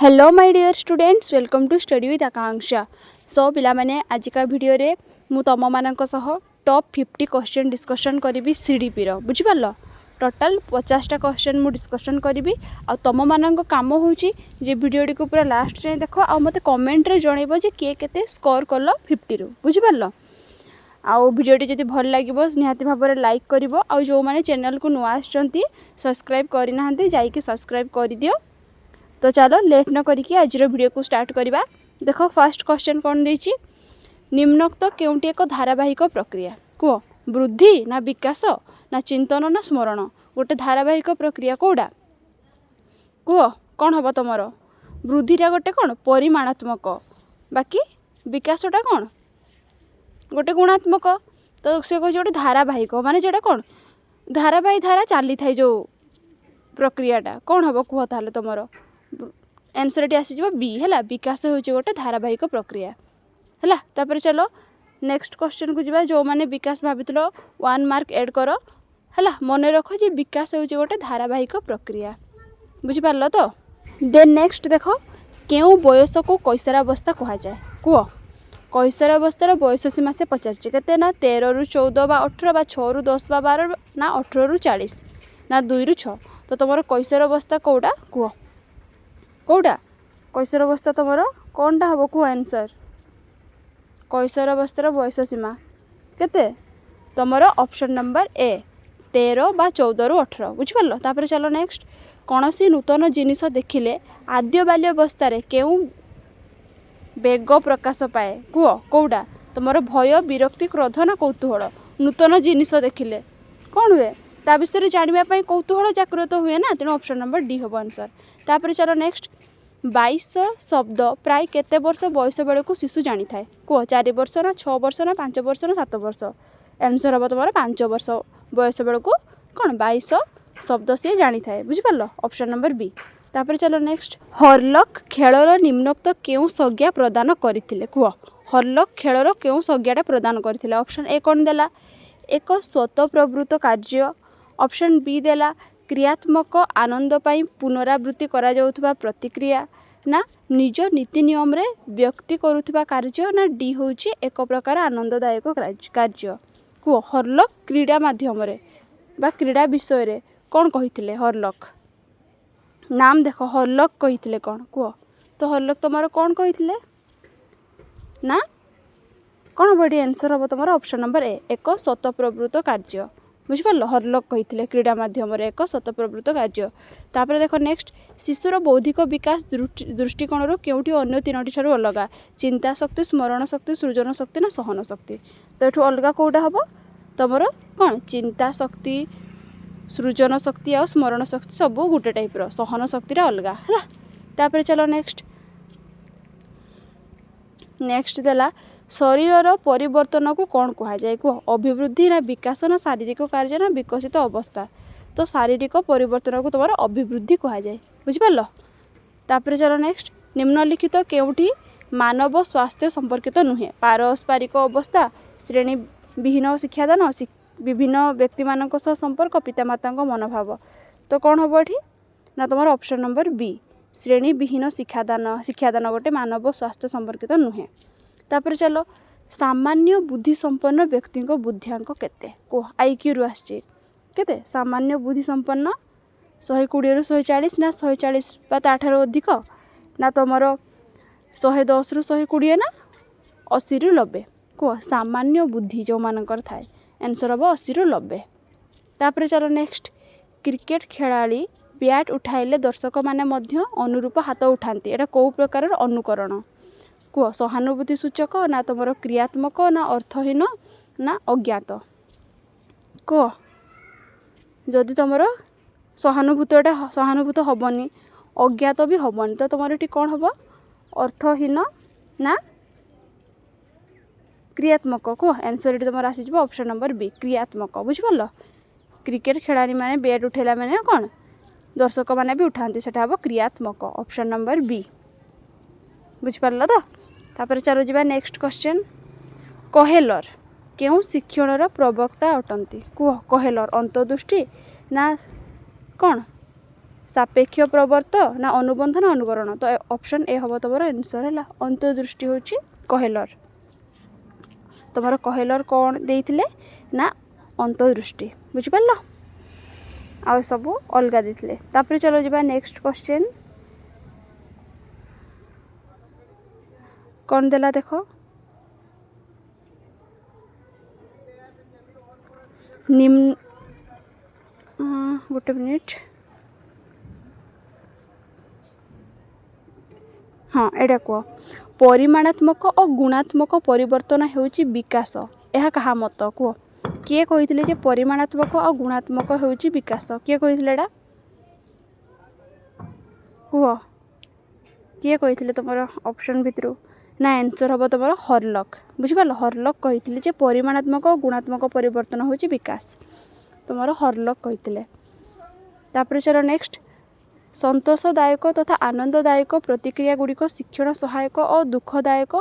Hello my dear students, welcome to Study with Akanksha. So ପିଲାମାନେ, ଆଜିକା ଭିଡ଼ିଓରେ ମୁଁ ତୁମମାନଙ୍କ ସହ ଟପ୍ 50 କ୍ୱେଶ୍ଚନ୍ ଡିସ୍କସନ୍ କରିବି ସିଡ଼ିପିର, ବୁଝିପାରିଲ? ଟୋଟାଲ୍ 50ଟା କ୍ୱେଶ୍ଚନ୍ ମୁଁ ଡିସ୍କସନ୍ କରିବି। ଆଉ ତୁମମାନଙ୍କ କାମ ହେଉଛି ଯେ ଭିଡ଼ିଓଟିକୁ ପୁରା ଲାଷ୍ଟ ଯାଏଁ ଦେଖ ଆଉ ମୋତେ କମେଣ୍ଟରେ ଜଣେଇବ ଯେ କିଏ କେତେ ସ୍କୋର୍ କଲ 50ରୁ, ବୁଝିପାରିଲ? ଆଉ ଭିଡ଼ିଓଟି ଯଦି ଭଲ ଲାଗିବ, ନିହାତି ଭାବରେ ଲାଇକ୍ କରିବ। ଆଉ ଯେଉଁମାନେ ଚ୍ୟାନେଲ୍କୁ ନୂଆ ଆସିଛନ୍ତି, ସବସ୍କ୍ରାଇବ୍ କରିନାହାନ୍ତି, ଯାଇକି ସବସ୍କ୍ରାଇବ୍ କରିଦିଅ। ତ ଚାଲ, ଲେଟ୍ ନ କରିକି ଆଜିର ଭିଡ଼ିଓକୁ ଷ୍ଟାର୍ଟ କରିବା। ଦେଖ, ଫାର୍ଷ୍ଟ କ୍ୱେଶ୍ଚନ୍ କ'ଣ ଦେଇଛି? ନିମ୍ନୋକ୍ତ କେଉଁଟି ଏକ ଧାରାବାହିକ ପ୍ରକ୍ରିୟା? କୁହ, ବୃଦ୍ଧି ନା ବିକାଶ ନା ଚିନ୍ତନ ନା ସ୍ମରଣ? ଗୋଟେ ଧାରାବାହିକ ପ୍ରକ୍ରିୟା କେଉଁଟା କୁହ? କ'ଣ ହେବ ତୁମର? ବୃଦ୍ଧିଟା ଗୋଟେ କ'ଣ ପରିମାଣାତ୍ମକ, ବାକି ବିକାଶଟା କ'ଣ ଗୋଟେ ଗୁଣାତ୍ମକ। ତ ସେ କହୁଛି ଗୋଟେ ଧାରାବାହିକ ମାନେ ଯେଉଁଟା କ'ଣ ଧାରାବାହିକ ଧାରା ଚାଲିଥାଏ ଯେଉଁ ପ୍ରକ୍ରିୟାଟା, କ'ଣ ହେବ କୁହ? ତାହେଲେ ତୁମର ଆନ୍ସର୍ ଏଠି ଆସିଯିବ ବି। ହେଲା, ବିକାଶ ହେଉଛି ଗୋଟେ ଧାରାବାହିକ ପ୍ରକ୍ରିୟା। ହେଲା, ତାପରେ ଚାଲ ନେକ୍ସଟ କ୍ୱେଶ୍ଚନ୍କୁ ଯିବା। ଯେଉଁମାନେ ବିକାଶ ଭାବିଥିଲ, 1 ମାର୍କ ଏଡ଼୍ କର। ହେଲା, ମନେ ରଖ ଯେ ବିକାଶ ହେଉଛି ଗୋଟେ ଧାରାବାହିକ ପ୍ରକ୍ରିୟା, ବୁଝିପାରିଲ ତ? ଦେନ୍ ନେକ୍ସଟ ଦେଖ, କେଉଁ ବୟସକୁ କୈଶୋରାବସ୍ଥା କୁହାଯାଏ? କୁହ, କୈଶୋରାବସ୍ଥାର ବୟସ ସୀମା ସେ ପଚାରିଛି କେତେ? ନା 13ରୁ 14 ବା 18 ବା 6ରୁ 10 ବା 12 ନା 18ରୁ 40 ନା 2ରୁ 6? ତ ତୁମର କୈଶୋରାବସ୍ଥା କେଉଁଟା କୁହ? କେଉଁଟା କୈଶୋରାବସ୍ଥା ତୁମର କ'ଣଟା ହେବ କୁହ? ଆନ୍ସର୍, କୈଶୋରାବସ୍ଥାର ବୟସ ସୀମା କେତେ ତୁମର? ଅପସନ୍ ନମ୍ବର ଏ, 13 ବା 14ରୁ 18, ବୁଝିପାରିଲ? ତାପରେ ଚାଲ ନେକ୍ସଟ। କୌଣସି ନୂତନ ଜିନିଷ ଦେଖିଲେ ଆଦ୍ୟ ବାଲ୍ୟାବସ୍ଥାରେ କେଉଁ ବେଗ ପ୍ରକାଶ ପାଏ? କୁହ, କେଉଁଟା ତୁମର? ଭୟ, ବିରକ୍ତି, କ୍ରୋଧ ନା କୌତୂହଳ? ନୂତନ ଜିନିଷ ଦେଖିଲେ କ'ଣ ହୁଏ? ତା ବିଷୟରେ ଜାଣିବା ପାଇଁ କୌତୂହଳ ଜାଗ୍ରତ ହୁଏ ନା, ତେଣୁ ଅପସନ୍ ନମ୍ବର ଡି ହେବ ଆନ୍ସର୍। ତାପରେ ଚାଲ ନେକ୍ସଟ। 22 ଶବ୍ଦ ପ୍ରାୟ କେତେ ବର୍ଷ ବୟସ ବେଳକୁ ଶିଶୁ ଜାଣିଥାଏ? କୁହ, 4 ବର୍ଷ ନା 6 ବର୍ଷ ନା 5 ବର୍ଷ ନା 7 ବର୍ଷ? ଆନ୍ସର୍ ହେବ ତୁମର 5 ବର୍ଷ ବୟସ ବେଳକୁ କ'ଣ 22 ଶବ୍ଦ ସିଏ ଜାଣିଥାଏ, ବୁଝିପାରିଲ? ଅପସନ୍ ନମ୍ବର ବି। ତାପରେ ଚାଲ ନେକ୍ସଟ। ହରଲକ୍ ଖେଳର ନିମ୍ନୋକ୍ତ କେଉଁ ସଂଜ୍ଞା ପ୍ରଦାନ କରିଥିଲେ? କୁହ, ହରଲକ୍ ଖେଳର କେଉଁ ସଂଜ୍ଞାଟା ପ୍ରଦାନ କରିଥିଲେ? ଅପସନ୍ ଏ କ'ଣ ଦେଲା? ଏକ ସ୍ୱତଃପ୍ରବୃତ୍ତ କାର୍ଯ୍ୟ। ଅପସନ୍ ବି ଦେଲା, କ୍ରିୟାତ୍ମକ ଆନନ୍ଦ ପାଇଁ ପୁନରାବୃତ୍ତି କରାଯାଉଥିବା ପ୍ରତିକ୍ରିୟା ନା ନିଜ ନୀତି ନିୟମରେ ବ୍ୟକ୍ତି କରୁଥିବା କାର୍ଯ୍ୟ ନା ଡି ହେଉଛି ଏକ ପ୍ରକାର ଆନନ୍ଦଦାୟକ କାର୍ଯ୍ୟ? କୁହ, ହରଲକ୍ କ୍ରୀଡ଼ା ମାଧ୍ୟମରେ ବା କ୍ରୀଡ଼ା ବିଷୟରେ କ'ଣ କହିଥିଲେ? ହରଲକ୍ ନାମ ଦେଖ, ହରଲକ୍ କହିଥିଲେ କ'ଣ କୁହ ତ? ହରଲକ୍ ତୁମର କ'ଣ କହିଥିଲେ ନା କ'ଣ ହେବ ଏଠି ଆନ୍ସର୍? ହେବ ତୁମର ଅପସନ୍ ନମ୍ବର ଏ, ଏକ ସ୍ୱତଃପ୍ରବୃତ୍ତ କାର୍ଯ୍ୟ, ବୁଝିପାରିଲ? ହରଲକ୍ କହିଥିଲେ କ୍ରୀଡ଼ା ମାଧ୍ୟମରେ ଏକ ସ୍ୱତଃପ୍ରବୃତ୍ତ କାର୍ଯ୍ୟ। ତାପରେ ଦେଖ ନେକ୍ସଟ। ଶିଶୁର ବୌଦ୍ଧିକ ବିକାଶ ଦୃଷ୍ଟିକୋଣରୁ କେଉଁଠି ଅନ୍ୟ ତିନୋଟି ଠାରୁ ଅଲଗା? ଚିନ୍ତା ଶକ୍ତି, ସ୍ମରଣ ଶକ୍ତି, ସୃଜନ ଶକ୍ତି ନା ସହନ ଶକ୍ତି? ତ ଏଠୁ ଅଲଗା କେଉଁଟା ହେବ ତୁମର? କ'ଣ ଚିନ୍ତା ଶକ୍ତି, ସୃଜନ ଶକ୍ତି ଆଉ ସ୍ମରଣ ଶକ୍ତି ସବୁ ଗୋଟେ ଟାଇପ୍ର, ସହନ ଶକ୍ତିଟା ଅଲଗା। ହେଲା, ତାପରେ ଚାଲ ନେକ୍ସଟ। ନେକ୍ସଟ ଦେଲା, ଶରୀରର ପରିବର୍ତ୍ତନକୁ କ'ଣ କୁହାଯାଏ କୁହ? ଅଭିବୃଦ୍ଧି ନା ବିକାଶ ନା ଶାରୀରିକ କାର୍ଯ୍ୟ ନା ବିକଶିତ ଅବସ୍ଥା? ତ ଶାରୀରିକ ପରିବର୍ତ୍ତନକୁ ତୁମର ଅଭିବୃଦ୍ଧି କୁହାଯାଏ, ବୁଝିପାରିଲ? ତାପରେ ଚାଲ ନେକ୍ସଟ। ନିମ୍ନଲିଖିତ କେଉଁଠି ମାନବ ସ୍ୱାସ୍ଥ୍ୟ ସମ୍ପର୍କିତ ନୁହେଁ? ପାରସ୍ପରିକ ଅବସ୍ଥା, ଶ୍ରେଣୀ ବିହୀନ ଶିକ୍ଷାଦାନ, ବିଭିନ୍ନ ବ୍ୟକ୍ତିମାନଙ୍କ ସହ ସମ୍ପର୍କ, ପିତାମାତାଙ୍କ ମନୋଭାବ। ତ କ'ଣ ହେବ ଏଠି ନା ତୁମର ଅପସନ୍ ନମ୍ବର ବି, ଶ୍ରେଣୀ ବିହୀନ ଶିକ୍ଷାଦାନ। ଶିକ୍ଷାଦାନ ଗୋଟେ ମାନବ ସ୍ୱାସ୍ଥ୍ୟ ସମ୍ପର୍କିତ ନୁହେଁ। ତାପରେ ଚାଲ, ସାମାନ୍ୟ ବୁଦ୍ଧି ସମ୍ପନ୍ନ ବ୍ୟକ୍ତିଙ୍କ ବୁଦ୍ଧିଆଙ୍କ କେତେ କୁହ? ଆଇକ୍ୟୁରୁ ଆସିଛି। କେତେ ସାମାନ୍ୟ ବୁଦ୍ଧି ସମ୍ପନ୍ନ? 120ରୁ 140 ନା 140 ବା ତା'ଠାରୁ ଅଧିକ ନା ତୁମର 110ରୁ 120 ନା 80ରୁ 90? କୁହ, ସାମାନ୍ୟ ବୁଦ୍ଧି ଯେଉଁମାନଙ୍କର ଥାଏ? ଆନ୍ସର୍ ହେବ 80ରୁ 90। ତାପରେ ଚାଲ ନେକ୍ସଟ। କ୍ରିକେଟ ଖେଳାଳି ବ୍ୟାଟ୍ ଉଠାଇଲେ ଦର୍ଶକମାନେ ମଧ୍ୟ ଅନୁରୂପ ହାତ ଉଠାନ୍ତି, ଏଇଟା କେଉଁ ପ୍ରକାରର ଅନୁକରଣ କୁହ? ସହାନୁଭୂତି ସୂଚକ ନା ତୁମର କ୍ରିୟାତ୍ମକ ନା ଅର୍ଥହୀନ ନା ଅଜ୍ଞାତ? କୁହ। ଯଦି ତୁମର ସହାନୁଭୂତିଟା ସହାନୁଭୂତ ହେବନି, ଅଜ୍ଞାତ ବି ହେବନି, ତ ତୁମର ଏଠି କ'ଣ ହେବ? ଅର୍ଥହୀନ ନା କ୍ରିୟାତ୍ମକ କୁହ? ଆନ୍ସର୍ ଏଠି ତୁମର ଆସିଯିବ ଅପସନ୍ ନମ୍ବର ବି, କ୍ରିୟାତ୍ମକ, ବୁଝିପାରିଲ? କ୍ରିକେଟ ଖେଳାଳିମାନେ ବ୍ୟାଟ୍ ଉଠେଇଲା ମାନେ କ'ଣ ଦର୍ଶକମାନେ ବି ଉଠାନ୍ତି, ସେଟା ହେବ କ୍ରିୟାତ୍ମକ, ଅପସନ୍ ନମ୍ବର ବି। ବୁଝିପାରିଲ ତ? ତାପରେ ଚାଲ ଯିବା ନେକ୍ସଟ କ୍ୱେଶ୍ଚନ୍। କହେଲର କେଉଁ ଶିକ୍ଷଣର ପ୍ରବକ୍ତା ଅଟନ୍ତି କୁହ? କହେଲର ଅନ୍ତର୍ଦୃଷ୍ଟି ନା କ'ଣ ସାପେକ୍ଷ ପ୍ରବର୍ତ୍ତ ନା ଅନୁବନ୍ଧ ନା ଅନୁକରଣ? ତ ଅପସନ୍ ଏ ହେବ ତୁମର ଆନ୍ସର୍ ହେଲା। ଅନ୍ତର୍ଦୃଷ୍ଟି ହେଉଛି କହେଲର। ତୁମର କହେଲର କ'ଣ ଦେଇଥିଲେ ନା ଅନ୍ତର୍ଦୃଷ୍ଟି, ବୁଝିପାରିଲ? ଆଉ ସବୁ ଅଲଗା ଦେଇଥିଲେ। ତାପରେ ଚାଲ ଯିବା ନେକ୍ସଟ କ୍ୱେଶ୍ଚନ୍। କ'ଣ ଦେଲା ଦେଖ। ନିମ୍ନ, ଗୋଟେ ମିନିଟ୍। ହଁ, ଏଇଟା କୁହ, ପରିମାଣାତ୍ମକ ଓ ଗୁଣାତ୍ମକ ପରିବର୍ତ୍ତନ ହେଉଛି ବିକାଶ, ଏହା କାହା ମତ? କୁହ, କିଏ କହିଥିଲେ ଯେ ପରିମାଣାତ୍ମକ ଆଉ ଗୁଣାତ୍ମକ ହେଉଛି ବିକାଶ? କିଏ କହିଥିଲେ ଏଇଟା? କୁହ, କିଏ କହିଥିଲେ ତୁମର ଅପସନ୍ ଭିତରୁ? ନା, ଆନ୍ସର୍ ହେବ ତୁମର ହରଲକ୍, ବୁଝିପାରିଲ? ହରଲକ୍ କହିଥିଲେ ଯେ ପରିମାଣାତ୍ମକ ଓ ଗୁଣାତ୍ମକ ପରିବର୍ତ୍ତନ ହେଉଛି ବିକାଶ। ତୁମର ହରଲକ୍ କହିଥିଲେ। ତାପରେ ଚାଲ ନେକ୍ସଟ। ସନ୍ତୋଷଦାୟକ ତଥା ଆନନ୍ଦଦାୟକ ପ୍ରତିକ୍ରିୟା ଗୁଡ଼ିକ ଶିକ୍ଷଣ ସହାୟକ ଓ ଦୁଃଖଦାୟକ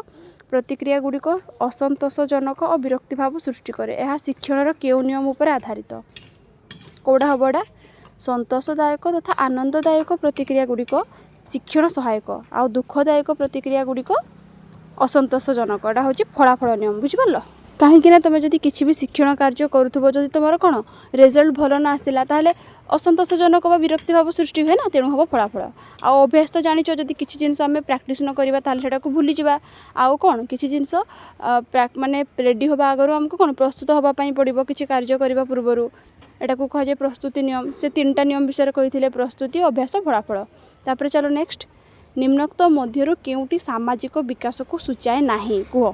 ପ୍ରତିକ୍ରିୟା ଗୁଡ଼ିକ ଅସନ୍ତୋଷଜନକ ଓ ବିରକ୍ତିଭାବ ସୃଷ୍ଟି କରେ, ଏହା ଶିକ୍ଷଣର କେଉଁ ନିୟମ ଉପରେ ଆଧାରିତ? କେଉଁଟା ହେବ ଏଇଟା? ସନ୍ତୋଷଦାୟକ ତଥା ଆନନ୍ଦଦାୟକ ପ୍ରତିକ୍ରିୟା ଗୁଡ଼ିକ ଶିକ୍ଷଣ ସହାୟକ ଆଉ ଦୁଃଖଦାୟକ ପ୍ରତିକ୍ରିୟା ଗୁଡ଼ିକ ଅସନ୍ତୋଷଜନକ, ଏଇଟା ହେଉଛି ଫଳାଫଳ ନିୟମ, ବୁଝିପାରିଲ? କାହିଁକିନା ତୁମେ ଯଦି କିଛି ବି ଶିକ୍ଷଣ କାର୍ଯ୍ୟ କରୁଥିବ, ଯଦି ତୁମର କ'ଣ ରେଜଲ୍ଟ ଭଲ ନ ଆସିଲା, ତାହେଲେ ଅସନ୍ତୋଷଜନକ ବା ବିରକ୍ତି ଭାବ ସୃଷ୍ଟି ହୁଏ ନା, ତେଣୁ ହେବ ଫଳାଫଳ। ଆଉ ଅଭ୍ୟାସ ତ ଜାଣିଛ, ଯଦି କିଛି ଜିନିଷ ଆମେ ପ୍ରାକ୍ଟିସ୍ ନ କରିବା ତାହେଲେ ସେଟାକୁ ଭୁଲିଯିବା। ଆଉ କ'ଣ କିଛି ଜିନିଷ ମାନେ ରେଡ଼ି ହେବା ଆଗରୁ ଆମକୁ କ'ଣ ପ୍ରସ୍ତୁତ ହେବା ପାଇଁ ପଡ଼ିବ କିଛି କାର୍ଯ୍ୟ କରିବା ପୂର୍ବରୁ, ଏଟାକୁ କୁହାଯାଏ ପ୍ରସ୍ତୁତି ନିୟମ। ସେ ତିନିଟା ନିୟମ ବିଷୟରେ କହିଥିଲେ, ପ୍ରସ୍ତୁତି, ଅଭ୍ୟାସ, ଫଳାଫଳ। ତାପରେ ଚାଲ ନେକ୍ସଟ। ନିମ୍ନୋକ୍ତ ମଧ୍ୟରୁ କେଉଁଟି ସାମାଜିକ ବିକାଶକୁ ସୂଚାଏ ନାହିଁ? କୁହ।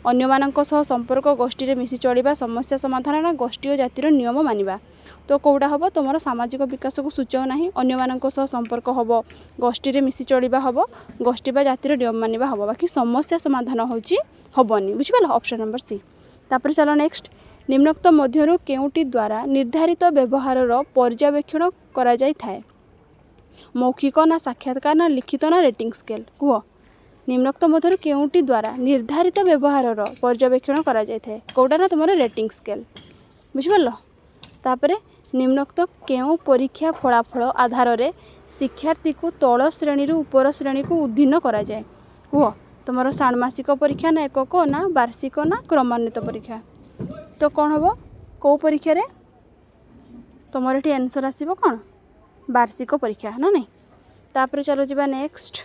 ଅନ୍ୟମାନଙ୍କ ସହ ସମ୍ପର୍କ, ଗୋଷ୍ଠୀରେ ମିଶି ଚଳିବା, ସମସ୍ୟା ସମାଧାନ ନା ଗୋଷ୍ଠୀ ଓ ଜାତିର ନିୟମ ମାନିବା? ତ କେଉଁଟା ହେବ ତୁମର ସାମାଜିକ ବିକାଶକୁ ସୂଚାଉ ନାହିଁ? ଅନ୍ୟମାନଙ୍କ ସହ ସମ୍ପର୍କ ହେବ, ଗୋଷ୍ଠୀରେ ମିଶି ଚଳିବା ହେବ, ଗୋଷ୍ଠୀ ବା ଜାତିର ନିୟମ ମାନିବା ହେବ, ବାକି ସମସ୍ୟା ସମାଧାନ ହେଉଛି ହେବନି, ବୁଝିପାରିଲ? Option number C. ତାପରେ ଚାଲ ନେକ୍ସଟ। ନିମ୍ନୋକ୍ତ ମଧ୍ୟରୁ କେଉଁଟି ଦ୍ୱାରା ନିର୍ଦ୍ଧାରିତ ବ୍ୟବହାରର ପର୍ଯ୍ୟବେକ୍ଷଣ କରାଯାଇଥାଏ? ମୌଖିକ ନା ସାକ୍ଷାତକାର ନା ଲିଖିତ ନା ରେଟିଂ ସ୍କେଲ୍? କୁହ, ନିମ୍ନୋକ୍ତ ମଧ୍ୟରୁ କେଉଁଟି ଦ୍ୱାରା ନିର୍ଦ୍ଧାରିତ ବ୍ୟବହାରର ପର୍ଯ୍ୟବେକ୍ଷଣ କରାଯାଇଥାଏ? କେଉଁଟା ନା ତୁମର ରେଟିଂ ସ୍କେଲ୍, ବୁଝିପାରିଲ? ତାପରେ ନିମ୍ନୋକ୍ତ କେଉଁ ପରୀକ୍ଷା ଫଳାଫଳ ଆଧାରରେ ଶିକ୍ଷାର୍ଥୀକୁ ତଳ ଶ୍ରେଣୀରୁ ଉପର ଶ୍ରେଣୀକୁ ଉତ୍ତୀର୍ଣ୍ଣ କରାଯାଏ? କୁହ, ତୁମର ଷାଣ୍ମାସିକ ପରୀକ୍ଷା ନା ଏକକ ନା ବାର୍ଷିକ ନା କ୍ରମାନ୍ୱିତ ପରୀକ୍ଷା? ତ କ'ଣ ହେବ? କେଉଁ ପରୀକ୍ଷାରେ ତୁମର ଏଠି ଆନ୍ସର୍ ଆସିବ କ'ଣ? ବାର୍ଷିକ ପରୀକ୍ଷା ନା ନାହିଁ? ତାପରେ ଚାଲ ଯିବା ନେକ୍ସଟ।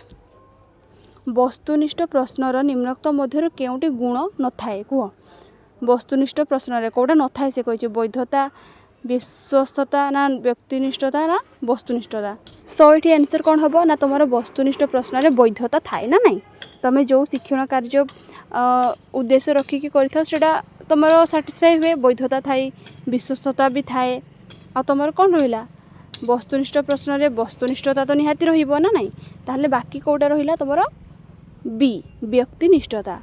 ବସ୍ତୁନିଷ୍ଠ ପ୍ରଶ୍ନର ନିମ୍ନୋକ୍ତ ମଧ୍ୟରୁ କେଉଁଟି ଗୁଣ ନଥାଏ? କୁହ, ବସ୍ତୁନିଷ୍ଠ ପ୍ରଶ୍ନରେ କେଉଁଟା ନଥାଏ ସେ କହିଛି। ବୈଧତା, ବିଶ୍ୱସ୍ତତା ନା ବ୍ୟକ୍ତିନିଷ୍ଠତା ନା ବସ୍ତୁନିଷ୍ଠତା? ସୋ ଏଠି ଆନ୍ସର୍ କ'ଣ ହେବ ନା ତୁମର ବସ୍ତୁନିଷ୍ଠ ପ୍ରଶ୍ନରେ ବୈଧତା ଥାଏ ନା ନାହିଁ? ତୁମେ ଯେଉଁ ଶିକ୍ଷଣ କାର୍ଯ୍ୟ ଉଦ୍ଦେଶ୍ୟ ରଖିକି କରିଥାଅ, ସେଇଟା ତୁମର ସାଟିସ୍ଫାଏ ହୁଏ, ବୈଧତା ଥାଏ, ବିଶ୍ୱସ୍ତତା ବି ଥାଏ। ଆଉ ତୁମର କ'ଣ ରହିଲା? ବସ୍ତୁନିଷ୍ଠ ପ୍ରଶ୍ନରେ ବସ୍ତୁନିଷ୍ଠତା ତ ନିହାତି ରହିବ ନା ନାହିଁ? ତାହେଲେ ବାକି କେଉଁଟା ରହିଲା ତୁମର? ବି, ବ୍ୟକ୍ତିନିଷ୍ଠତା।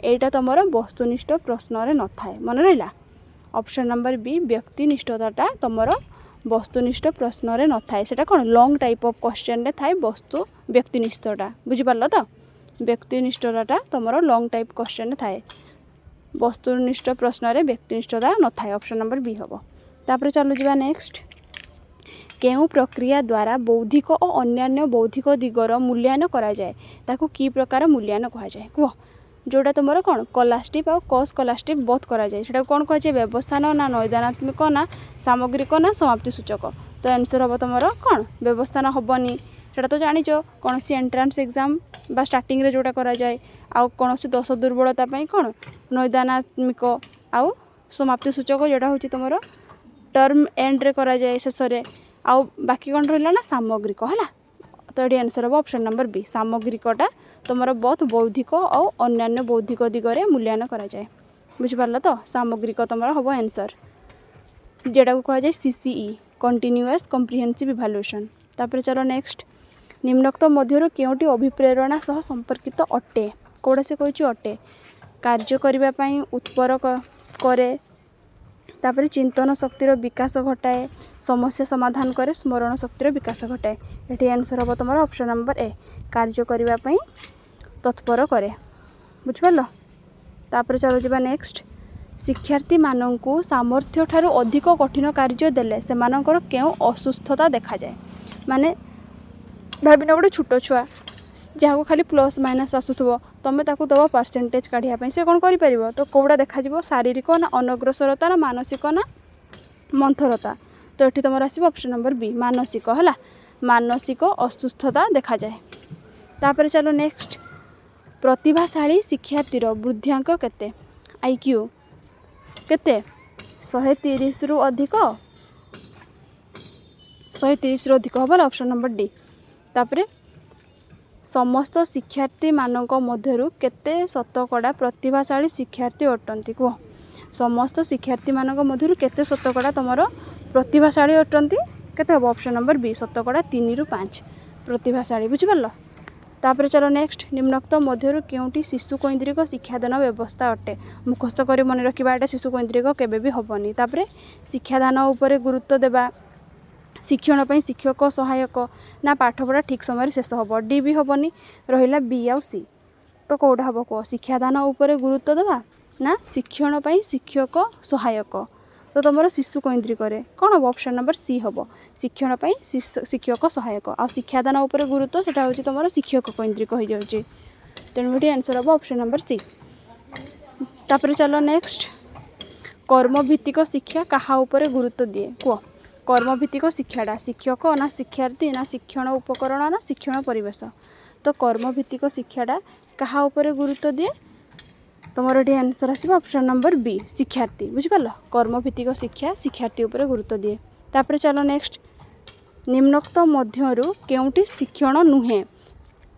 ଏଇଟା ତୁମର ବସ୍ତୁନିଷ୍ଠ ପ୍ରଶ୍ନରେ ନଥାଏ, ମନେ ରହିଲା? ଅପସନ୍ ନମ୍ବର ବି, ବ୍ୟକ୍ତିନିଷ୍ଠତାଟା ତୁମର ବସ୍ତୁନିଷ୍ଠ ପ୍ରଶ୍ନରେ ନଥାଏ। ସେଇଟା କ'ଣ ଲଙ୍ଗ୍ ଟାଇପ୍ ଅଫ୍ କ୍ୱେଶ୍ଚନ୍ରେ ଥାଏ ବସ୍ତୁ ବ୍ୟକ୍ତିନିଷ୍ଠଟା, ବୁଝିପାରିଲ ତ? ବ୍ୟକ୍ତିନିଷ୍ଠତାଟା ତୁମର ଲଙ୍ଗ୍ ଟାଇପ୍ କ୍ୱେଶ୍ଚନ୍ରେ ଥାଏ, ବସ୍ତୁନିଷ୍ଠ ପ୍ରଶ୍ନରେ ବ୍ୟକ୍ତିନିଷ୍ଠତା ନଥାଏ। ଅପସନ୍ ନମ୍ବର ବି ହେବ। ତାପରେ ଚାଲୁ ଯିବା ନେକ୍ସଟ। କେଉଁ ପ୍ରକ୍ରିୟା ଦ୍ୱାରା ବୌଦ୍ଧିକ ଓ ଅନ୍ୟାନ୍ୟ ବୌଦ୍ଧିକ ଦିଗର ମୂଲ୍ୟାୟନ କରାଯାଏ, ତାକୁ କି ପ୍ରକାର ମୂଲ୍ୟାୟନ କୁହାଯାଏ? କୁହ, ଯେଉଁଟା ତୁମର କ'ଣ କଲାଷ୍ଟିଭ୍ ଆଉ କସ୍ କଲାଷ୍ଟିଭ୍ ବୋଥ୍ କରାଯାଏ, ସେଟାକୁ କ'ଣ କୁହାଯାଏ? ବ୍ୟବସ୍ଥାନ ନା ନୈଦାନାତ୍ମିକ ନା ସାମଗ୍ରିକ ନା ସମାପ୍ତି ସୂଚକ? ତ ଆନ୍ସର୍ ହେବ ତୁମର କ'ଣ? ବ୍ୟବସ୍ଥାନ ହେବନି, ସେଇଟା ତ ଜାଣିଛ, କୌଣସି ଏଣ୍ଟ୍ରାନ୍ସ ଏକ୍ଜାମ୍ ବା ଷ୍ଟାର୍ଟିଂରେ ଯେଉଁଟା କରାଯାଏ। ଆଉ କୌଣସି ଦୋଷ ଦୁର୍ବଳତା ପାଇଁ କ'ଣ ନୈଦାନାତ୍ମିକ, ଆଉ ସମାପ୍ତି ସୂଚକ ଯେଉଁଟା ହେଉଛି ତୁମର ଟର୍ମ ଏଣ୍ଡରେ କରାଯାଏ, ଶେଷରେ। ଆଉ ବାକି କ'ଣ ରହିଲା ନା ସାମଗ୍ରିକ ହେଲା। ତ ଏଠି ଆନ୍ସର୍ ହେବ ଅପସନ୍ ନମ୍ବର ବି, ସାମଗ୍ରିକଟା ତୁମର ବୋଥ୍ ବୌଦ୍ଧିକ ଆଉ ଅନ୍ୟାନ୍ୟ ବୌଦ୍ଧିକ ଦିଗରେ ମୂଲ୍ୟାୟନ କରାଯାଏ, ବୁଝିପାରିଲ ତ? ସାମଗ୍ରିକ ତୁମର ହେବ ଆନ୍ସର୍, ଯେଉଁଟାକୁ କୁହାଯାଏ CCE, continuous comprehensive evaluation. ତାପରେ ଚାଲ ନେକ୍ସଟ। ନିମ୍ନୋକ୍ତ ମଧ୍ୟରୁ କେଉଁଟି ଅଭିପ୍ରେରଣା ସହ ସମ୍ପର୍କିତ ଅଟେ? କେଉଁଟା ସେ କହିଛି ଅଟେ? କାର୍ଯ୍ୟ କରିବା ପାଇଁ ଉତ୍ପର କରେ, ତାପରେ ଚିନ୍ତନ ଶକ୍ତିର ବିକାଶ ଘଟାଏ, ସମସ୍ୟା ସମାଧାନ କରେ, ସ୍ମରଣ ଶକ୍ତିର ବିକାଶ ଘଟାଏ। ଏଠି ଆନ୍ସର୍ ହେବ ତୁମର ଅପସନ୍ ନମ୍ବର ଏ, କାର୍ଯ୍ୟ କରିବା ପାଇଁ ତତ୍ପର କରେ, ବୁଝିପାରିଲ? ତାପରେ ଚାଲ ଯିବା ନେକ୍ସଟ। ଶିକ୍ଷାର୍ଥୀମାନଙ୍କୁ ସାମର୍ଥ୍ୟ ଠାରୁ ଅଧିକ କଠିନ କାର୍ଯ୍ୟ ଦେଲେ ସେମାନଙ୍କର କେଉଁ ଅସୁସ୍ଥତା ଦେଖାଯାଏ? ମାନେ ଭାବିନ ଗୋଟେ ଛୋଟ ଛୁଆ ଯାହାକୁ ଖାଲି ପ୍ଲସ୍ ମାଇନସ୍ ଆସୁଥିବ, ତୁମେ ତାକୁ ଦେବ ପରସେଣ୍ଟେଜ୍ କାଢ଼ିବା ପାଇଁ, ସେ କ'ଣ କରିପାରିବ? ତ କେଉଁଟା ଦେଖାଯିବ? ଶାରୀରିକ ନା ଅନଗ୍ରସରତା ନା ମାନସିକ ନା ମନ୍ଥରତା? ତ ଏଠି ତୁମର ଆସିବ ଅପସନ୍ ନମ୍ବର ବି, ମାନସିକ। ହେଲା, ମାନସିକ ଅସୁସ୍ଥତା ଦେଖାଯାଏ। ତାପରେ ଚାଲ ନେକ୍ସଟ। ପ୍ରତିଭାଶାଳୀ ଶିକ୍ଷାର୍ଥୀର ବୃଦ୍ଧ୍ୟାଙ୍କ କେତେ? ଆଇକ୍ୟୁ କେତେ? 130ରୁ ଅଧିକ। 130ରୁ ଅଧିକ ହେବ, ଅପସନ୍ ନମ୍ବର ଡି। ତାପରେ ସମସ୍ତ ଶିକ୍ଷାର୍ଥୀମାନଙ୍କ ମଧ୍ୟରୁ କେତେ ଶତକଡ଼ା ପ୍ରତିଭାଶାଳୀ ଶିକ୍ଷାର୍ଥୀ ଅଟନ୍ତି? କୁହ, ସମସ୍ତ ଶିକ୍ଷାର୍ଥୀମାନଙ୍କ ମଧ୍ୟରୁ କେତେ ଶତକଡ଼ା ତୁମର ପ୍ରତିଭାଶାଳୀ ଅଟନ୍ତି? କେତେ ହେବ? ଅପସନ୍ ନମ୍ବର ବି, ଶତକଡ଼ା 3ରୁ 5 ପ୍ରତିଭାଶାଳୀ। ବୁଝିପାରିଲ? ତାପରେ ଚାଲ ନେକ୍ସଟ। ନିମ୍ନୋକ୍ତ ମଧ୍ୟରୁ କେଉଁଟି ଶିଶୁ କୈନ୍ଦ୍ରିକ ଶିକ୍ଷାଦାନ ବ୍ୟବସ୍ଥା ଅଟେ? ମୁଖସ୍ଥ କରି ମନେ ରଖିବା, ଏଇଟା ଶିଶୁ କୈନ୍ଦ୍ରିକ କେବେ ବି ହେବନି। ତାପରେ ଶିକ୍ଷାଦାନ ଉପରେ ଗୁରୁତ୍ୱ ଦେବା, ଶିକ୍ଷଣ ପାଇଁ ଶିକ୍ଷକ ସହାୟକ ନା ପାଠପଢ଼ା ଠିକ୍ ସମୟରେ ଶେଷ ହେବ? ଡି ବି ହେବନି, ରହିଲା ବି ଆଉ ସି। ତ କେଉଁଟା ହେବ କୁହ? ଶିକ୍ଷାଦାନ ଉପରେ ଗୁରୁତ୍ୱ ଦେବା ନା ଶିକ୍ଷଣ ପାଇଁ ଶିକ୍ଷକ ସହାୟକ? ତ ତୁମର ଶିଶୁ କୈନ୍ଦ୍ରିକରେ କ'ଣ ହେବ? ଅପସନ୍ ନମ୍ବର ସି ହେବ, ଶିକ୍ଷଣ ପାଇଁ ଶିକ୍ଷକ ସହାୟକ। ଆଉ ଶିକ୍ଷାଦାନ ଉପରେ ଗୁରୁତ୍ୱ, ସେଟା ହେଉଛି ତୁମର ଶିକ୍ଷକ କୈନ୍ଦ୍ରିକ ହୋଇଯାଉଛି। ତେଣୁ ଏଠି ଆନ୍ସର୍ ହେବ ଅପସନ୍ ନମ୍ବର ସି। ତାପରେ ଚାଲ ନେକ୍ସଟ। କର୍ମଭିତ୍ତିକ ଶିକ୍ଷା କାହା ଉପରେ ଗୁରୁତ୍ୱ ଦିଏ? କୁହ, କର୍ମଭିତ୍ତିକ ଶିକ୍ଷାଟା ଶିକ୍ଷକ ନା ଶିକ୍ଷାର୍ଥୀ ନା ଶିକ୍ଷଣ ଉପକରଣ ନା ଶିକ୍ଷଣ ପରିବେଶ? ତ କର୍ମଭିତ୍ତିକ ଶିକ୍ଷାଟା କାହା ଉପରେ ଗୁରୁତ୍ୱ ଦିଏ? ତୁମର ଏଠି ଆନ୍ସର୍ ଆସିବ ଅପସନ୍ ନମ୍ବର ବି, ଶିକ୍ଷାର୍ଥୀ। ବୁଝିପାରିଲ? କର୍ମଭିତ୍ତିକ ଶିକ୍ଷା ଶିକ୍ଷାର୍ଥୀ ଉପରେ ଗୁରୁତ୍ୱ ଦିଏ। ତାପରେ ଚାଲ ନେକ୍ସଟ। ନିମ୍ନୋକ୍ତ ମଧ୍ୟରୁ କେଉଁଟି ଶିକ୍ଷଣ ନୁହେଁ?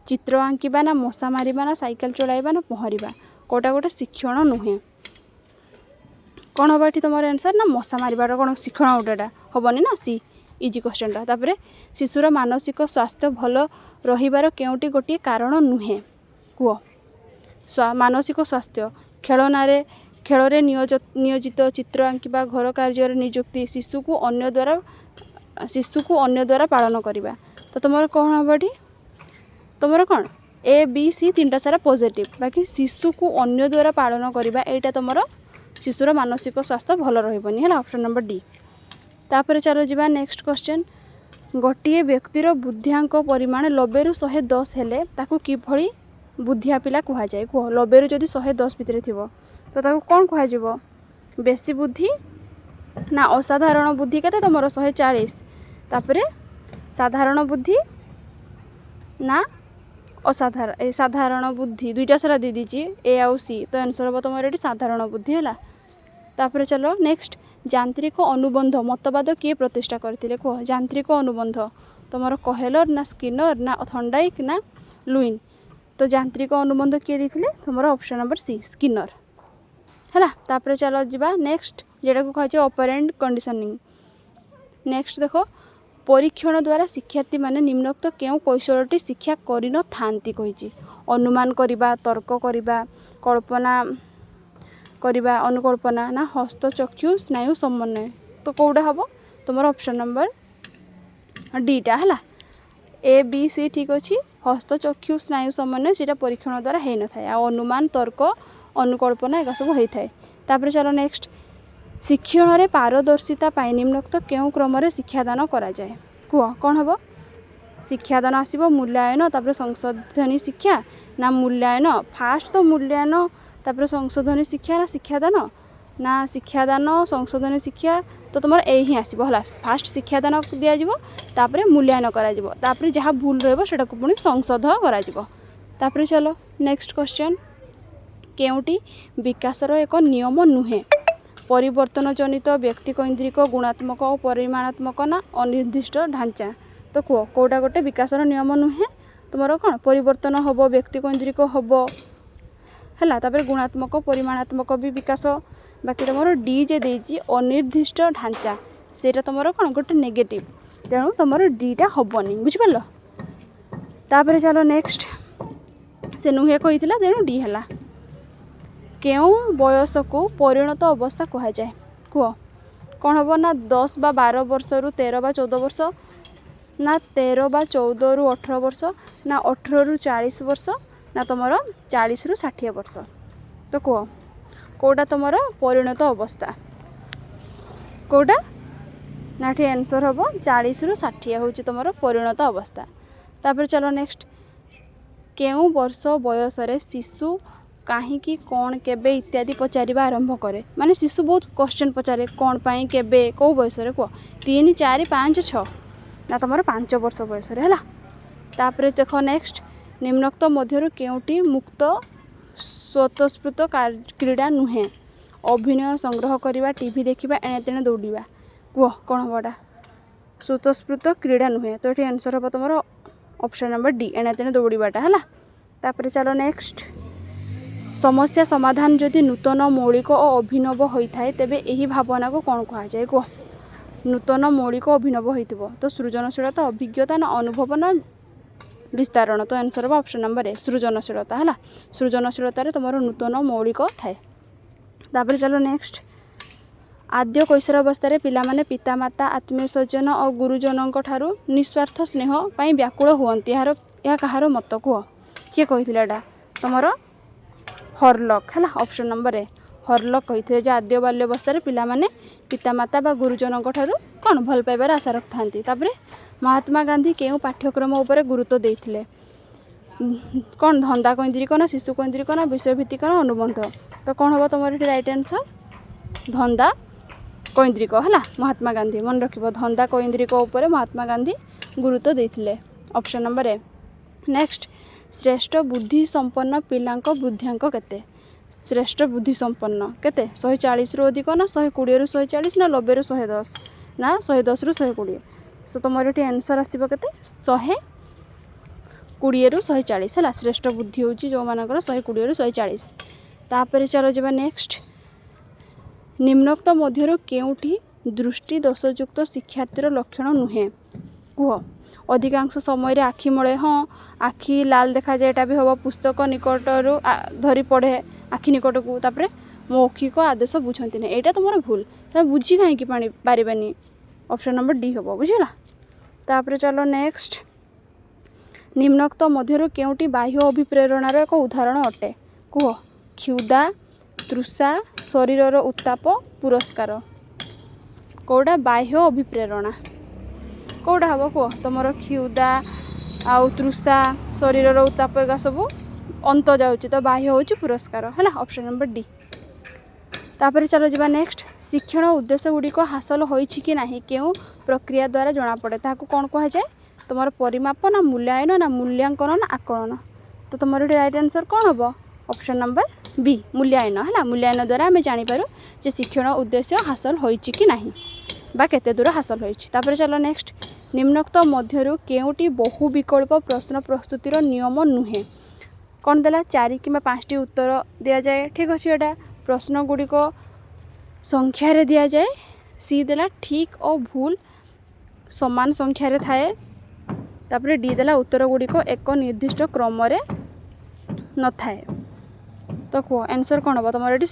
ଚିତ୍ର ଆଙ୍କିବା ନା ମଶା ମାରିବା ନା ସାଇକେଲ ଚଳାଇବା ନା ପହଁରିବା? କେଉଁଟା ଗୋଟେ ଶିକ୍ଷଣ ନୁହେଁ? କ'ଣ ହେବ ଏଠି ତୁମର ଆନ୍ସର୍? ନା ମଶା ମାରିବାଟା କ'ଣ ଶିକ୍ଷଣ ଗୋଟେ? ଏଇଟା ହେବନି ନା, ସି। ଇଜି କ୍ୱେଶ୍ଚନଟା। ତାପରେ ଶିଶୁର ମାନସିକ ସ୍ୱାସ୍ଥ୍ୟ ଭଲ ରହିବାର କେଉଁଟି ଗୋଟିଏ କାରଣ ନୁହେଁ? କୁହ। ମାନସିକ ସ୍ୱାସ୍ଥ୍ୟ, ଖେଳନାରେ, ଖେଳରେ ନିୟୋଜିତ, ଚିତ୍ର ଆଙ୍କିବା, ଘର କାର୍ଯ୍ୟରେ ନିଯୁକ୍ତି, ଶିଶୁକୁ ଅନ୍ୟ ଦ୍ୱାରା ପାଳନ କରିବା। ତ ତୁମର କ'ଣ ହେବ ଏଠି? ତୁମର କ'ଣ ଏ ବି ସି ତିନିଟା ସାରା ପଜିଟିଭ୍, ବାକି ଶିଶୁକୁ ଅନ୍ୟ ଦ୍ୱାରା ପାଳନ କରିବା, ଏଇଟା ତୁମର ଶିଶୁର ମାନସିକ ସ୍ୱାସ୍ଥ୍ୟ ଭଲ ରହିବନି। ହେଲା, ଅପସନ୍ ନମ୍ବର ଡି। ତାପରେ ଚାଲ ଯିବା ନେକ୍ସଟ କ୍ୱେଶ୍ଚନ୍। ଗୋଟିଏ ବ୍ୟକ୍ତିର ବୁଦ୍ଧିଆଙ୍କ ପରିମାଣ 90ରୁ 110 ହେଲେ ତାକୁ କିଭଳି ବୁଦ୍ଧିଆ ପିଲା କୁହାଯାଏ? କୁହ, 90ରୁ ଯଦି 110 ଭିତରେ ଥିବ ତ ତାକୁ କ'ଣ କୁହାଯିବ? ବେଶୀ ବୁଦ୍ଧି ନା ଅସାଧାରଣ ବୁଦ୍ଧି? କେତେ ତୁମର? 140। ତାପରେ ସାଧାରଣ ବୁଦ୍ଧି ନା ଅସାଧାରଣ, ଏ ସାଧାରଣ ବୁଦ୍ଧି? ଦୁଇଟା ସାରା ଦେଇଦେଇଛି, ଏ ଆଉ ସି। ତ ଆନ୍ସର୍ ହେବ ତୁମର ଏଠି ସାଧାରଣ ବୁଦ୍ଧି। ହେଲା, ତାପରେ ଚାଲ ନେକ୍ସଟ। ଯାନ୍ତ୍ରିକ ଅନୁବନ୍ଧ ମତବାଦ କିଏ ପ୍ରତିଷ୍ଠା କରିଥିଲେ? କୁହ, ଯାନ୍ତ୍ରିକ ଅନୁବନ୍ଧ ତୁମର କହେଲର ନା ସ୍କିନର ନା ଥଣ୍ଡାଇକ୍ ନା ଲୁଇନ୍? ତ ଯାନ୍ତ୍ରିକ ଅନୁବନ୍ଧ କିଏ ଦେଇଥିଲେ? ତୁମର ଅପସନ୍ ନମ୍ବର ସି, ସ୍କିନର। ହେଲା, ତାପରେ ଚାଲ ଯିବା ନେକ୍ସଟ, ଯେଉଁଟାକୁ କୁହାଯାଏ ଅପରେଣ୍ଟ କଣ୍ଡିସନିଂ। ନେକ୍ସଟ ଦେଖ, ପରୀକ୍ଷଣ ଦ୍ୱାରା ଶିକ୍ଷାର୍ଥୀମାନେ ନିମ୍ନୋକ୍ତ କେଉଁ କୌଶଳଟି ଶିକ୍ଷା କରିନଥାନ୍ତି କହିଛି। ଅନୁମାନ କରିବା, ତର୍କ କରିବା, କଳ୍ପନା କରିବା, ଅନୁକଳ୍ପନା ନା ହସ୍ତଚକ୍ଷୁ ସ୍ନାୟୁ ସମନ୍ୱୟ? ତ କେଉଁଟା ହେବ ତୁମର? ଅପସନ୍ ନମ୍ବର ଡିଟା ହେଲା। ଏ ବି ସି ଠିକ୍ ଅଛି। ହସ୍ତଚକ୍ଷୁ ସ୍ନାୟୁ ସମନ୍ୱୟ, ସେଇଟା ପରୀକ୍ଷଣ ଦ୍ୱାରା ହେଇନଥାଏ। ଆଉ ଅନୁମାନ, ତର୍କ, ଅନୁକଳ୍ପନା ଏଗା ସବୁ ହେଇଥାଏ। ତାପରେ ଚାଲ ନେକ୍ସଟ। ଶିକ୍ଷଣରେ ପାରଦର୍ଶିତା ପାଇଁ ନିମ୍ନୋକ୍ତ କେଉଁ କ୍ରମରେ ଶିକ୍ଷାଦାନ କରାଯାଏ? କୁହ, କ'ଣ ହେବ? ଶିକ୍ଷାଦାନ ଆସିବ ମୂଲ୍ୟାୟନ, ତାପରେ ସଂଶୋଧନୀ ଶିକ୍ଷା ନା ମୂଲ୍ୟାୟନ ଫାଷ୍ଟ? ତ ମୂଲ୍ୟାୟନ, ତାପରେ ସଂଶୋଧନୀ ଶିକ୍ଷା ନା ଶିକ୍ଷାଦାନ ନା ଶିକ୍ଷାଦାନ ସଂଶୋଧନୀ ଶିକ୍ଷା? ତ ତୁମର ଏଇ ହିଁ ଆସିବ। ହେଲା, ଫାଷ୍ଟ ଶିକ୍ଷାଦାନ ଦିଆଯିବ, ତାପରେ ମୂଲ୍ୟାୟନ କରାଯିବ, ତାପରେ ଯାହା ଭୁଲ ରହିବ ସେଟାକୁ ପୁଣି ସଂଶୋଧ କରାଯିବ। ତାପରେ ଚାଲ ନେକ୍ସଟ କ୍ୱେଶ୍ଚନ୍। କେଉଁଟି ବିକାଶର ଏକ ନିୟମ ନୁହେଁ? ପରିବର୍ତ୍ତନ ଜନିତ, ବ୍ୟକ୍ତିକୈନ୍ଦ୍ରିକ, ଗୁଣାତ୍ମକ ଓ ପରିମାଣାତ୍ମକ ନା ଅନିର୍ଦ୍ଦିଷ୍ଟ ଢାଞ୍ଚା? ତ କୁହ, କେଉଁଟା ଗୋଟେ ବିକାଶର ନିୟମ ନୁହେଁ? ତୁମର କ'ଣ ପରିବର୍ତ୍ତନ ହେବ, ବ୍ୟକ୍ତିକୈନ୍ଦ୍ରିକ ହେବ। ହେଲା, ତାପରେ ଗୁଣାତ୍ମକ, ପରିମାଣାତ୍ମକ ବି ବିକାଶ। ବାକି ତୁମର ଡି ଯେ ଦେଇଛି ଅନିର୍ଦ୍ଦିଷ୍ଟ ଢାଞ୍ଚା, ସେଇଟା ତୁମର କ'ଣ ଗୋଟେ ନେଗେଟିଭ୍। ତେଣୁ ତୁମର ଡିଟା ହେବନି। ବୁଝିପାରିଲ? ତାପରେ ଚାଲ ନେକ୍ସଟ। ସେ ନୁହେଁ କହିଥିଲା, ତେଣୁ ଡି ହେଲା। କେଉଁ ବୟସକୁ ପରିଣତ ଅବସ୍ଥା କୁହାଯାଏ? କୁହ, କ'ଣ ହେବ? ନା 10 ବା 12 ବର୍ଷରୁ 13 ବା 14 ବର୍ଷ ନା 13 ବା 14ରୁ 18 ବର୍ଷ ନା 18ରୁ 40 ବର୍ଷ ନା ତୁମର 40ରୁ 60 ବର୍ଷ? ତ କୁହ, କେଉଁଟା ତୁମର ପରିଣତ ଅବସ୍ଥା? କେଉଁଟା? ନା, ଏଠି ଆନ୍ସର୍ ହେବ 40ରୁ 60 ହେଉଛି ତୁମର ପରିଣତ ଅବସ୍ଥା। ତାପରେ ଚାଲ ନେକ୍ସଟ। କେଉଁ ବର୍ଷ ବୟସରେ ଶିଶୁ କାହିଁକି, କ'ଣ, କେବେ ଇତ୍ୟାଦି ପଚାରିବା ଆରମ୍ଭ କରେ? ମାନେ ଶିଶୁ ବହୁତ କ୍ୱେଶ୍ଚନ୍ ପଚାରେ, କ'ଣ ପାଇଁ, କେବେ, କେଉଁ ବୟସରେ କୁହ? 3, 4, 5, 6? ନା, ତୁମର 5 ବର୍ଷ ବୟସରେ ହେଲା। ତାପରେ ଦେଖ ନେକ୍ସଟ। ନିମ୍ନୋକ୍ତ ମଧ୍ୟରୁ କେଉଁଟି ମୁକ୍ତ ସ୍ୱତଃସ୍ଫୂର୍ତ୍ତ କ୍ରୀଡ଼ା ନୁହେଁ? ଅଭିନୟ, ସଂଗ୍ରହ କରିବା, ଟିଭି ଦେଖିବା, ଏଣେ ତେଣେ ଦୌଡ଼ିବା। କୁହ, କ'ଣ ହେବ ଏଇଟା? ସ୍ୱତଃସ୍ଫୂର୍ତ୍ତ କ୍ରୀଡ଼ା ନୁହେଁ। ତ ଏଠି ଆନ୍ସର୍ ହେବ ତୁମର ଅପସନ୍ ନମ୍ବର ଡି, ଏଣେ ତେଣେ ଦୌଡ଼ିବାଟା ହେଲା। ତାପରେ ଚାଲ ନେକ୍ସଟ। ସମସ୍ୟା ସମାଧାନ ଯଦି ନୂତନ, ମୌଳିକ ଓ ଅଭିନବ ହୋଇଥାଏ, ତେବେ ଏହି ଭାବନାକୁ କ'ଣ କୁହାଯାଏ? କୁହ। ନୂତନ, ମୌଳିକ, ଅଭିନବ ହୋଇଥିବ ତ ସୃଜନଶୀଳତା, ଅଭିଜ୍ଞତା ନା ଅନୁଭବ ନା ବିସ୍ତାରଣ? ତ ଆନ୍ସର୍ ହେବ ଅପସନ୍ ନମ୍ବର ଏ, ସୃଜନଶୀଳତା ହେଲା। ସୃଜନଶୀଳତାରେ ତୁମର ନୂତନ, ମୌଳିକ ଥାଏ। ତାପରେ ଚାଲ ନେକ୍ସଟ। ଆଦ୍ୟ କୈଶୋରାବସ୍ଥାରେ ପିଲାମାନେ ପିତାମାତା, ଆତ୍ମୀୟ ସ୍ୱଜନ ଓ ଗୁରୁଜନଙ୍କ ଠାରୁ ନିସ୍ୱାର୍ଥ ସ୍ନେହ ପାଇଁ ବ୍ୟାକୁଳ ହୁଅନ୍ତି। ଏହା କାହାର ମତ? କୁହ, କିଏ କହିଥିଲେ ଏଇଟା? ତୁମର ହରଲକ୍ ହେଲା, ଅପସନ୍ ନମ୍ବର ଏ। ହରଲକ୍ କହିଥିଲେ ଯେ ଆଦ୍ୟ ବାଲ୍ୟାବସ୍ଥାରେ ପିଲାମାନେ ପିତାମାତା ବା ଗୁରୁଜନଙ୍କ ଠାରୁ କ'ଣ ଭଲ ପାଇବାର ଆଶା ରଖିଥାନ୍ତି। ତାପରେ, ମହାତ୍ମା ଗାନ୍ଧୀ କେଉଁ ପାଠ୍ୟକ୍ରମ ଉପରେ ଗୁରୁତ୍ୱ ଦେଇଥିଲେ? କ'ଣ ଧନ୍ଦା କୈନ୍ଦ୍ରିକ ନା ଶିଶୁ କୈନ୍ଦ୍ରିକ ନା ବିଷୟଭିତ୍ତିକ ନା ଅନୁବନ୍ଧ? ତ କ'ଣ ହେବ ତୁମର ଏଠି ରାଇଟ୍ ଆନ୍ସର୍? ଧନ୍ଦା କୈନ୍ଦ୍ରିକ ହେଲା। ମହାତ୍ମା ଗାନ୍ଧୀ, ମନେ ରଖିବ, ଧନ୍ଦା କୈନ୍ଦ୍ରିକ ଉପରେ ମହାତ୍ମା ଗାନ୍ଧୀ ଗୁରୁତ୍ୱ ଦେଇଥିଲେ, ଅପସନ୍ ନମ୍ବର ଏ। ନେକ୍ସଟ, ଶ୍ରେଷ୍ଠ ବୁଦ୍ଧି ସମ୍ପନ୍ନ ପିଲାଙ୍କ ବୃଦ୍ଧ୍ୟାଙ୍କ କେତେ? ଶ୍ରେଷ୍ଠ ବୁଦ୍ଧି ସମ୍ପନ୍ନ କେତେ? 140ରୁ ଅଧିକ ନା 120ରୁ 140 ନା 90ରୁ 110 ନା 110ରୁ 120? ସୋ ତୁମର ଏଠି ଆନ୍ସର୍ ଆସିବ କେତେ? 120ରୁ 140 ହେଲା। ଶ୍ରେଷ୍ଠ ବୁଦ୍ଧି ହେଉଛି ଯେଉଁମାନଙ୍କର 120ରୁ 140। ତାପରେ ଚାଲ ଯିବା ନେକ୍ସଟ। ନିମ୍ନୋକ୍ତ ମଧ୍ୟରୁ କେଉଁଟି ଦୃଷ୍ଟି ଦୋଷଯୁକ୍ତ ଶିକ୍ଷାର୍ଥୀର ଲକ୍ଷଣ ନୁହେଁ? କୁହ। ଅଧିକାଂଶ ସମୟରେ ଆଖି ମଳେ। ହଁ, ଆଖି ଲାଲ ଦେଖାଯାଏ, ଏଇଟା ବି ହେବ। ପୁସ୍ତକ ନିକଟରୁ ଧରି ପଢ଼େ ଆଖି ନିକଟକୁ। ତାପରେ ମୌଖିକ ଆଦେଶ ବୁଝନ୍ତି ନାହିଁ। ଏଇଟା ତୁମର ଭୁଲ। ତମେ ବୁଝି କାହିଁକି ପାଣି ପାରିବେନି? ଅପସନ୍ ନମ୍ବର ଡି ହେବ, ବୁଝିଲା? ତାପରେ ଚାଲ ନେକ୍ସଟ। ନିମ୍ନୋକ୍ତ ମଧ୍ୟରୁ କେଉଁଟି ବାହ୍ୟ ଅଭିପ୍ରେରଣାର ଏକ ଉଦାହରଣ ଅଟେ? କୁହ। କ୍ଷୁଧା, ତୃଷା, ଶରୀରର ଉତ୍ତାପ, ପୁରସ୍କାର। କେଉଁଟା ବାହ୍ୟ ଅଭିପ୍ରେରଣା କେଉଁଟା ହେବ କୁହ? ତୁମର କ୍ଷୁଧା ଆଉ ତୃଷା, ଶରୀରର ଉତ୍ତାପ, ଏଗା ସବୁ ଅନ୍ତ ଯାଉଛି, ତ ବାହ୍ୟ ହେଉଛି ପୁରସ୍କାର ହେଲା, ଅପସନ୍ ନମ୍ବର ଡି। ତାପରେ ଚାଲ ଯିବା ନେକ୍ସଟ। ଶିକ୍ଷଣ ଉଦ୍ଦେଶ୍ୟ ଗୁଡ଼ିକ ହାସଲ ହୋଇଛି କି ନାହିଁ କେଉଁ ପ୍ରକ୍ରିୟା ଦ୍ୱାରା ଜଣାପଡ଼େ? ତାହାକୁ କ'ଣ କୁହାଯାଏ? ତୁମର ପରିମାପ ନା ମୂଲ୍ୟାୟନ ନା ମୂଲ୍ୟାଙ୍କନ ନା ଆକଳନ? ତ ତୁମର ଏଠି ରାଇଟ୍ ଆନ୍ସର୍ କ'ଣ ହେବ? ଅପସନ୍ ନମ୍ବର ବି, ମୂଲ୍ୟାୟନ ହେଲା। ମୂଲ୍ୟାୟନ ଦ୍ୱାରା ଆମେ ଜାଣିପାରୁ ଯେ ଶିକ୍ଷଣ ଉଦ୍ଦେଶ୍ୟ ହାସଲ ହୋଇଛି କି ନାହିଁ ବା କେତେ ଦୂର ହାସଲ ହୋଇଛି। ତାପରେ ଚାଲ ନେକ୍ସଟ। ନିମ୍ନୋକ୍ତ ମଧ୍ୟରୁ କେଉଁଟି ବହୁ ବିକଳ୍ପ ପ୍ରଶ୍ନ ପ୍ରସ୍ତୁତିର ନିୟମ ନୁହେଁ? କ'ଣ ଦେଲା? ଚାରି କିମ୍ବା ପାଞ୍ଚଟି ଉତ୍ତର ଦିଆଯାଏ, ଠିକ୍ ଅଛି ଏଇଟା। ପ୍ରଶ୍ନ ଗୁଡ଼ିକ ସଂଖ୍ୟାରେ ଦିଆଯାଏ। ସି ଦେଲା, ଠିକ୍ ଓ ଭୁଲ ସମାନ ସଂଖ୍ୟାରେ ଥାଏ। ତାପରେ ଡି ଦେଲା, ଉତ୍ତର ଗୁଡ଼ିକ ଏକ ନିର୍ଦ୍ଦିଷ୍ଟ କ୍ରମରେ ନଥାଏ। ତ କୁହ, ଆନ୍ସର୍ କ'ଣ ହେବ ତୁମର ଏଠି?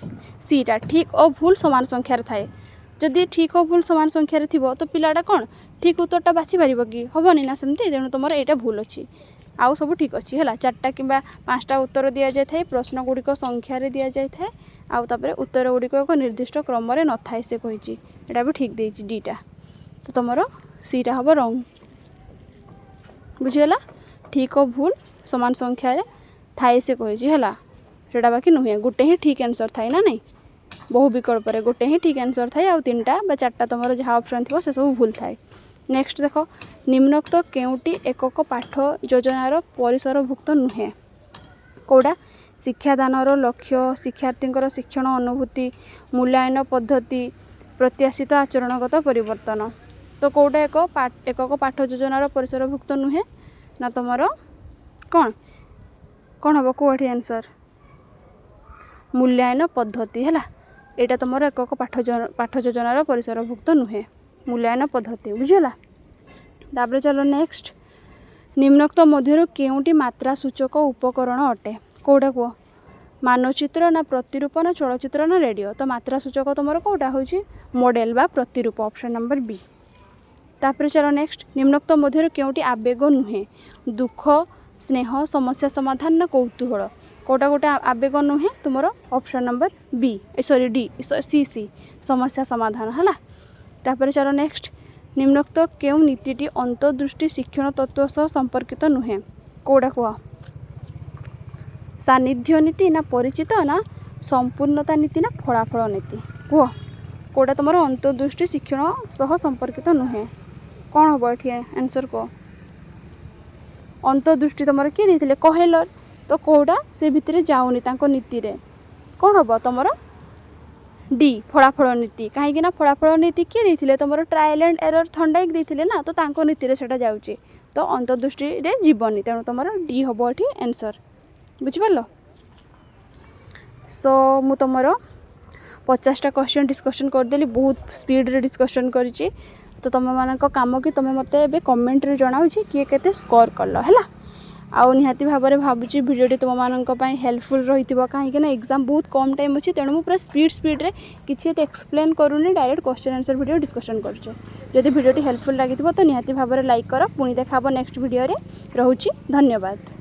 ସିଟା, ଠିକ୍ ଓ ଭୁଲ ସମାନ ସଂଖ୍ୟାରେ ଥାଏ। ଯଦି ଠିକ୍ ଓ ଭୁଲ ସମାନ ସଂଖ୍ୟାରେ ଥିବ, ତ ପିଲାଟା କ'ଣ ଠିକ୍ ଉତ୍ତରଟା ବାଛିପାରିବ କି? ହେବନି ନା ସେମିତି। ତେଣୁ ତୁମର ଏଇଟା ଭୁଲ ଅଛି, ଆଉ ସବୁ ଠିକ୍ ଅଛି ହେଲା। ଚାରିଟା କିମ୍ବା ପାଞ୍ଚଟା ଉତ୍ତର ଦିଆଯାଇଥାଏ, ପ୍ରଶ୍ନ ଗୁଡ଼ିକ ସଂଖ୍ୟାରେ ଦିଆଯାଇଥାଏ, ଆଉ ତାପରେ ଉତ୍ତର ଗୁଡ଼ିକ ଏକ ନିର୍ଦ୍ଦିଷ୍ଟ କ୍ରମରେ ନଥାଏ ସେ କହିଛି। ଏଇଟା ବି ଠିକ୍ ଦେଇଛି ଡିଟା। ତ ତୁମର ସିଟା ହେବ ରଙ୍ଗ, ବୁଝିଗଲା? ଠିକ୍ ଓ ଭୁଲ ସମାନ ସଂଖ୍ୟାରେ ଥାଏ ସେ କହିଛି ହେଲା, ସେଇଟା ବାକି ନୁହେଁ। ଗୋଟେ ହିଁ ଠିକ୍ ଆନ୍ସର୍ ଥାଏ ନା ନାହିଁ? ବହୁ ବିକଳ୍ପରେ ଗୋଟେ ହିଁ ଠିକ୍ ଆନ୍ସର୍ ଥାଏ, ଆଉ ତିନିଟା ବା ଚାରିଟା ତୁମର ଯାହା ଅପସନ୍ ଥିବ, ସେସବୁ ଭୁଲ ଥାଏ। ନେକ୍ସଟ ଦେଖ। ନିମ୍ନୋକ୍ତ କେଉଁଟି ଏକକ ପାଠ ଯୋଜନାର ପରିସରଭୁକ୍ତ ନୁହେଁ? କେଉଁଟା? ଶିକ୍ଷାଦାନର ଲକ୍ଷ୍ୟ, ଶିକ୍ଷାର୍ଥୀଙ୍କର ଶିକ୍ଷଣ ଅନୁଭୂତି, ମୂଲ୍ୟାୟନ ପଦ୍ଧତି, ପ୍ରତ୍ୟାଶିତ ଆଚରଣଗତ ପରିବର୍ତ୍ତନ। ତ କେଉଁଟା ଏକକ ପାଠ ଯୋଜନାର ପରିସରଭୁକ୍ତ ନୁହେଁ? ନା, ତୁମର କ'ଣ କ'ଣ ହେବ କୁହ ଏଠି ଆନ୍ସର୍? ମୂଲ୍ୟାୟନ ପଦ୍ଧତି ହେଲା। ଏଇଟା ତୁମର ଏକକ ପାଠ ଯୋଜନାର ପରିସରଭୁକ୍ତ ନୁହେଁ, ମୂଲ୍ୟାୟନ ପଦ୍ଧତି, ବୁଝିହେଲା? ତାପରେ ଚାଲ ନେକ୍ସଟ। ନିମ୍ନୋକ୍ତ ମଧ୍ୟରୁ କେଉଁଟି ମାତ୍ରା ସୂଚକ ଉପକରଣ ଅଟେ? କେଉଁଟା କୁହ? ମାନଚିତ୍ର ନା ପ୍ରତିରୂପ ନା ଚଳଚ୍ଚିତ୍ର ନା ରେଡ଼ିଓ? ତ ମାତ୍ରା ସୂଚକ ତୁମର କେଉଁଟା ହେଉଛି? ମଡ଼େଲ ବା ପ୍ରତିରୂପ, ଅପସନ୍ ନମ୍ବର ବି। ତାପରେ ଚାଲ ନେକ୍ସଟ। ନିମ୍ନୋକ୍ତ ମଧ୍ୟରୁ କେଉଁଟି ଆବେଗ ନୁହେଁ? ଦୁଃଖ, ସ୍ନେହ, ସମସ୍ୟା ସମାଧାନ ନା କୌତୂହଳ? କେଉଁଟା ଗୋଟେ ଆବେଗ ନୁହେଁ? ତୁମର ଅପସନ୍ ନମ୍ବର ବି, ସରି, ଡି, ସି, ସି, ସମସ୍ୟା ସମାଧାନ ହେଲା। ତାପରେ ଚାଲ ନେକ୍ସଟ। ନିମ୍ନୋକ୍ତ କେଉଁ ନୀତିଟି ଅନ୍ତର୍ଦୃଷ୍ଟି ଶିକ୍ଷଣ ତତ୍ତ୍ୱ ସହ ସମ୍ପର୍କିତ ନୁହେଁ? କେଉଁଟା କୁହ? ସାନ୍ନିଧ୍ୟ ନୀତି ନା ପରିଚିତ ନା ସମ୍ପୂର୍ଣ୍ଣତା ନୀତି ନା ଫଳାଫଳ ନୀତି? କୁହ, କେଉଁଟା ତୁମର ଅନ୍ତର୍ଦୃଷ୍ଟି ଶିକ୍ଷଣ ସହ ସମ୍ପର୍କିତ ନୁହେଁ? କ'ଣ ହେବ ଏଠି ଆନ୍ସର୍ କୁହ। ଅନ୍ତର୍ଦୃଷ୍ଟି ତୁମର କିଏ ଦେଇଥିଲେ? କହେଲର। ତ କେଉଁଟା ସେ ଭିତରେ ଯାଉନି ତାଙ୍କ ନୀତିରେ? କ'ଣ ହେବ ତୁମର? ଡି, ଫଳାଫଳ ନୀତି। କାହିଁକି ନା ଫଳାଫଳ ନୀତି କିଏ ଦେଇଥିଲେ? ତୁମର ଟ୍ରାଏଲ୍ ଆଣ୍ଡ ଏରର୍ ଥର୍ଣ୍ଡାଇକ୍ ଦେଇଥିଲେ ନା, ତ ତାଙ୍କ ନୀତିରେ ସେଇଟା ଯାଉଛି, ତ ଅନ୍ତର୍ଦୃଷ୍ଟିରେ ଯିବନି। ତେଣୁ ତୁମର ଡି ହେବ ଏଠି ଆନ୍ସର୍। ବୁଝିପାରିଲ? ସୋ ମୁଁ ତୁମର 50ଟା କ୍ୱେଶ୍ଚନ୍ ଡିସ୍କସନ୍ କରିଦେଲି, ବହୁତ ସ୍ପିଡ଼ରେ ଡିସ୍କସନ୍ କରିଛି। ତ ତୁମମାନଙ୍କ କାମ କି ତୁମେ ମୋତେ ଏବେ କମେଣ୍ଟରେ ଜଣାଉଛି କିଏ କେତେ ସ୍କୋର୍ କଲ, ହେଲା? ଆଉ ନିହାତି ଭାବରେ ଭାବୁଛି ଭିଡ଼ିଓଟି ତୁମମାନଙ୍କ ପାଇଁ ହେଲ୍ପଫୁଲ୍ ରହିଥିବ, କାହିଁକି ନା ଏକ୍ଜାମ୍ ବହୁତ କମ୍ ଟାଇମ୍ ଅଛି। ତେଣୁ ମୁଁ ପୁରା ସ୍ପିଡ଼ ସ୍ପିଡ଼ରେ କିଛି ଏତେ ଏକ୍ସପ୍ଲେନ୍ କରୁନି, direct question answer video discussion କରୁଛେ। ଯଦି ଭିଡ଼ିଓଟି ହେଲ୍ପଫୁଲ୍ ଲାଗିଥିବ, ତ ନିହାତି ଭାବରେ ଲାଇକ୍ କର। ପୁଣି ଦେଖା ହେବ ନେକ୍ସଟ ଭିଡ଼ିଓରେ। ରହୁଛି, ଧନ୍ୟବାଦ।